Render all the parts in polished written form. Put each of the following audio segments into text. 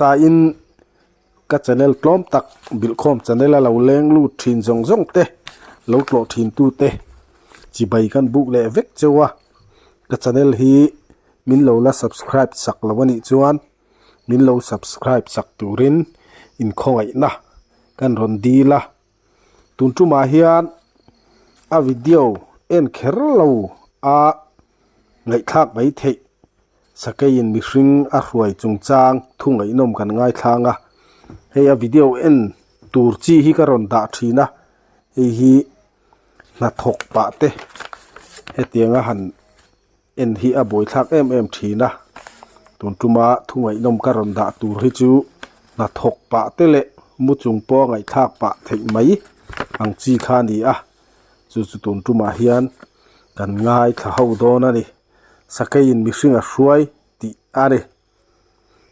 Sain ka channel tlawm tak bilhkhawm channel a lo leng lut thin zawng zawng te lo tlawh thin tu te chibai kan buk leh vek cheu a ka channel hi min lo la subscribe sak lo a nih chuan min lo subscribe sak turin inkhawngaihna kan rawn dil a tun tumah hian a video en kher lo a ngaihthlak mai theih. Sakeiin mihring a hruai chungchang thu ngaihnawm kan ngaithlang a, hei a video en tur chi hi ka rawn dah thin a, hei hi hnathawk pah te hetianga han en hi a buaithlak em em thin a, tun tuma thu ngaihnawm ka rawn dah tur hi chu hnathawk pah te leh mu chung pawh a ngaihthlak pah theih mai ang chi kha a ni a, chu chu tun tumah hian kan ngaithla ho dawn a ni. Sakeiin mihring a hruai tih a ni.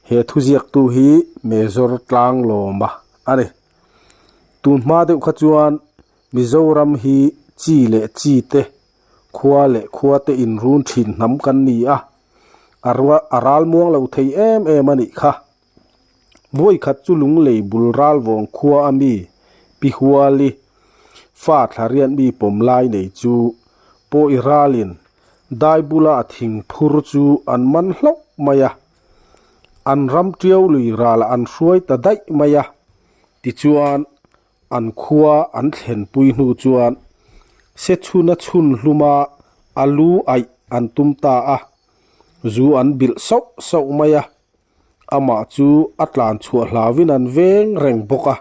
He thuziaktu hi Major Tlanglawma a ni. Tun hma deuh kha chuan Mizoram hi chi leh chi te, khua leh khua te inrun thin hnam kan ni a, a a ral muang lo thei em em a nih kha. Vawikhat chu Lunglei bul Ralvawng khua a mi Pi Huali fa thlariat mi pawm lai nei chu Pawi ralin Dai bula a thing phur chu an man hlauh mai a, an ram tiau lui ralah an hruai ta daih mai a, tichuan an khua an thlenpui hnu chuan Sechhuna chhun hluma a lu aih an tum ta a, zu an bilh sauh sauh mai a, amah chu a tlan chhuah hlauhin an veng reng bawk a,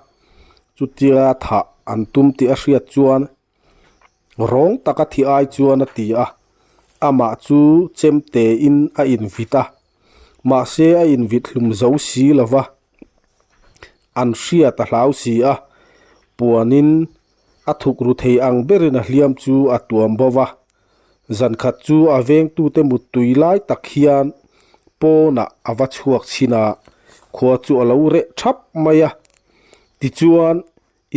chutia thah an tum tih a hriat chuan Rawng taka thi ai chuan a ti a, amah chu chemte in a invit a, mahse a invit hlum zo si lo va, an hriat a hlau si a, puanin a thuk ru thei ang berin a hliam chu a tuam bo va, zankhat chu a vengtute muttui lai tak hian pawnah a va chhuak chhin a, khua chu a lo reh thap mai a, tichuan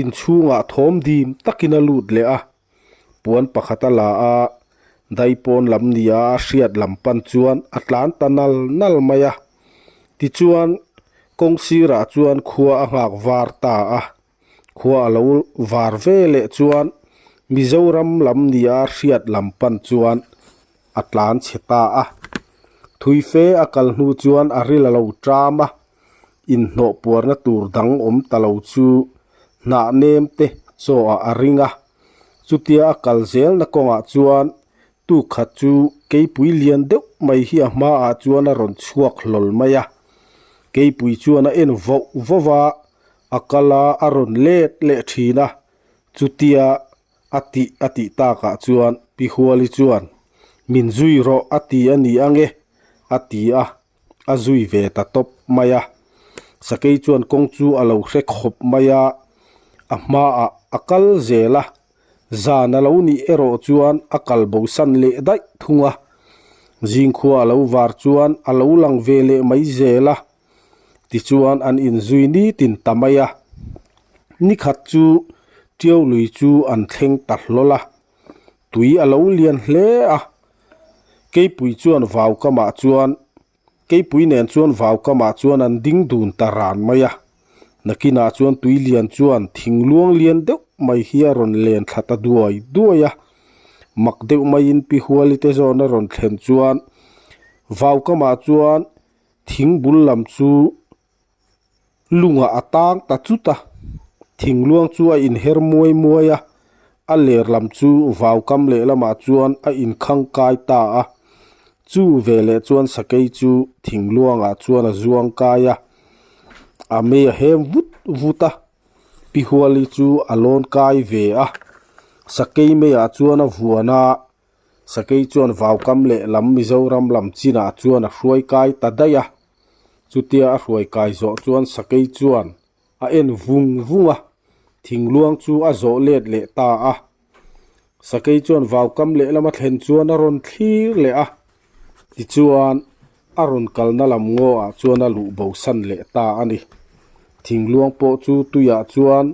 Inchhungah thawm dim takin a lut leh a, puan pakhat a la a, daipawn lam nia a hriat lam pan chuan a tlan ta nal nal mai a. Tichuan, kawng sirah chuan khua a nghak var ta a, khua a lo var ve leh chuan Mizoram lam nia a hriat lam pan chuan a tlan chhe ta a. Thuife a kal hnu chuan a ril a lo ṭam a. inhnawh puarna tur dang awm ta lo chu hnah nem te chaw ah a ring a, chutia a kal zelna kawngah chuan tuk khat chu keipui lian deuh mai hi a hmaah chuan a rawn chhuak hlawl mai a, keipui chuan a en vauh vauh a, a kal a a rawn let leh thin a, chutia a tih a tih takah chuan Pi Huali chuan min zui rawh a ti a ni ange a ti a. a zui ve ta tawp mai a, sakei chuan kawng chu a lo hre khawp mai a, a hmaah a kal zel a, zan a lo nih erawh chuan a kal bosan leh daih thung a, zingkhua a lo var chuan a lo lang ve leh mai zel a, tichuan an inzui nitin ta mai a, nikhat chu Tiau lui chu an thleng ta hlawl a, tui a lo lian hle a. Keipui chuan vau kamah chuan Keipui nen chuan vau kamah chuan an ding dun ta ran mai a. Nakinah chuan tui lian chuan thing luang lian deuh mai hi a rawn len thla ta duai duai a. Mak deuh maiin Pi Huali te zawn a rawn thlen chuan vau kamah chuan thing bul lam chu Lungah a tang ta chut a, thingluang chu a inher muai muai a, a ler lam chu vaukam lehlamah chuan a inkhang kai ta a. Chu veleh chuan sakei chu thingluangah chuan a zuang kai a, a mei a hem vut vut a, Pi Huali chu a lawn kai ve a, sakei meiah chuan a vuan a, Sakei chuan vaukam leh lam Mizoram lam chinah chuan a hruai kai ta daih a. Chutia a hruai kai zawh chuan sakei chuan a en vung vung a, thingluang chu a zawh let leh ta a. Sakei chuan vaukam leh lama thlen chuan a rawn thlir leh a, tichuan a rawn kalna lam ngaw ah chuan a luh bosan leh ta a ni. Thingluang pawh chu tuiah chuan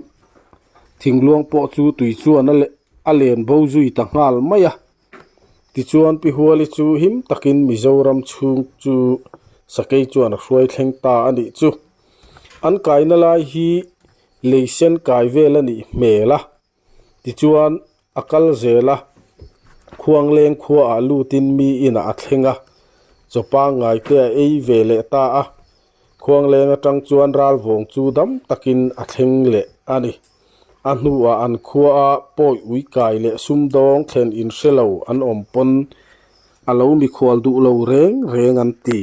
thingluang pawh chu tui chuan a leh. a len bo zui ta nghal mai a tichuan Pi Huali chu him takin Mizoram chhung chu sakei chuan a hruai thleng ta a nih chu. An kaina lai hi lei sen kai vel a nih hmel a, tichuan a kal zel a, khuangleng khuaah lutin mi inah a thleng a, chaw pangngai te a ei ve leh ta a, khuangleng atang chuan ralvawng chu dam takin a thleng leh a ni. A hnuah an khuaa pawi ui kai leh sumdawng thlen inhre lo an awm pawn a lo mikhual duh lo reng reng an ti.